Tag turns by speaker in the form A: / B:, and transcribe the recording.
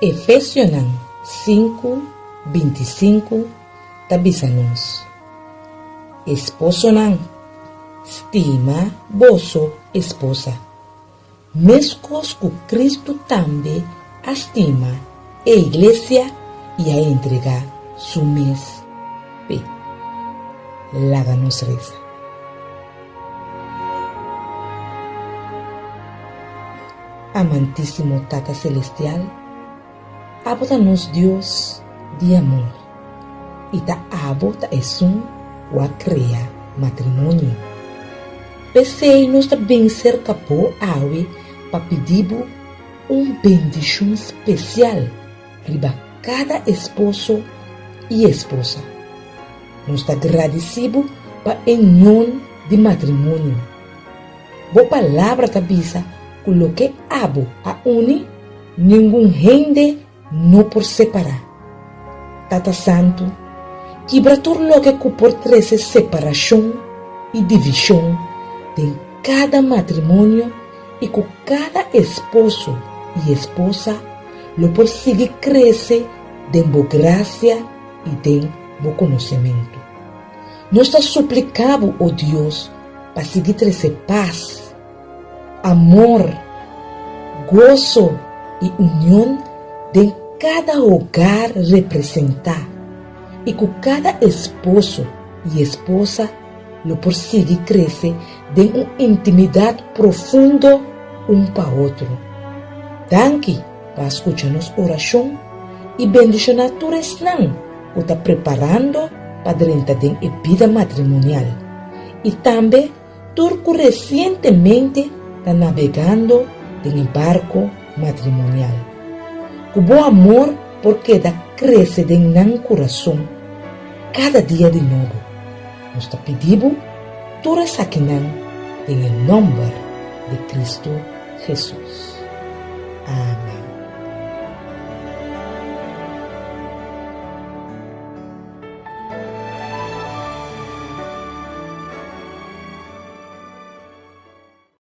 A: Efesionan 5, 25 ta bisa nos, Esposonan, stima boso esposa, meskos ku Kristu tambe a stima e iglesia i a entregá su mes p'e. Laga nos resa. Amantísimo Tata Selestial, Abo ta nos Dios di amor, i ta Abo ta esun ku a krea matrimonio. P'esei nos ta bin serka Bo awe pa pidi Bo un bendishon spesial riba kada esposo i esposa. Nos ta gradisí Bo pa e union di matrimonio. Bo Palabra ta bisa ku loke Abo a uni, ningun hende no por separá. Tata Santu, kibra tur loke ku por trese separashon i divishon den kada matrimonio i ku kada esposo i esposa lo por sigui krese den bo grasia i den bo konosementu. Nos ta supliká bo, o Dios, pa sigui trese pas, amor, goso i union den kada hogar representá i ku kada esposo i esposa lo por sigui krese den un intimidat profundo un pa otro. Danki pa a skucha nos orashon i bendishoná tur esnan ku ta preparando pa drenta den e bida matrimonial i tambe tur ku resientemente ta nabegando den e barko matrimonial. Ku bo amor por keda krese den nan kurason kada dia di nobo. Nos ta pidi bo tur esakinan den e nòmber di Kristu Hesus. Amen.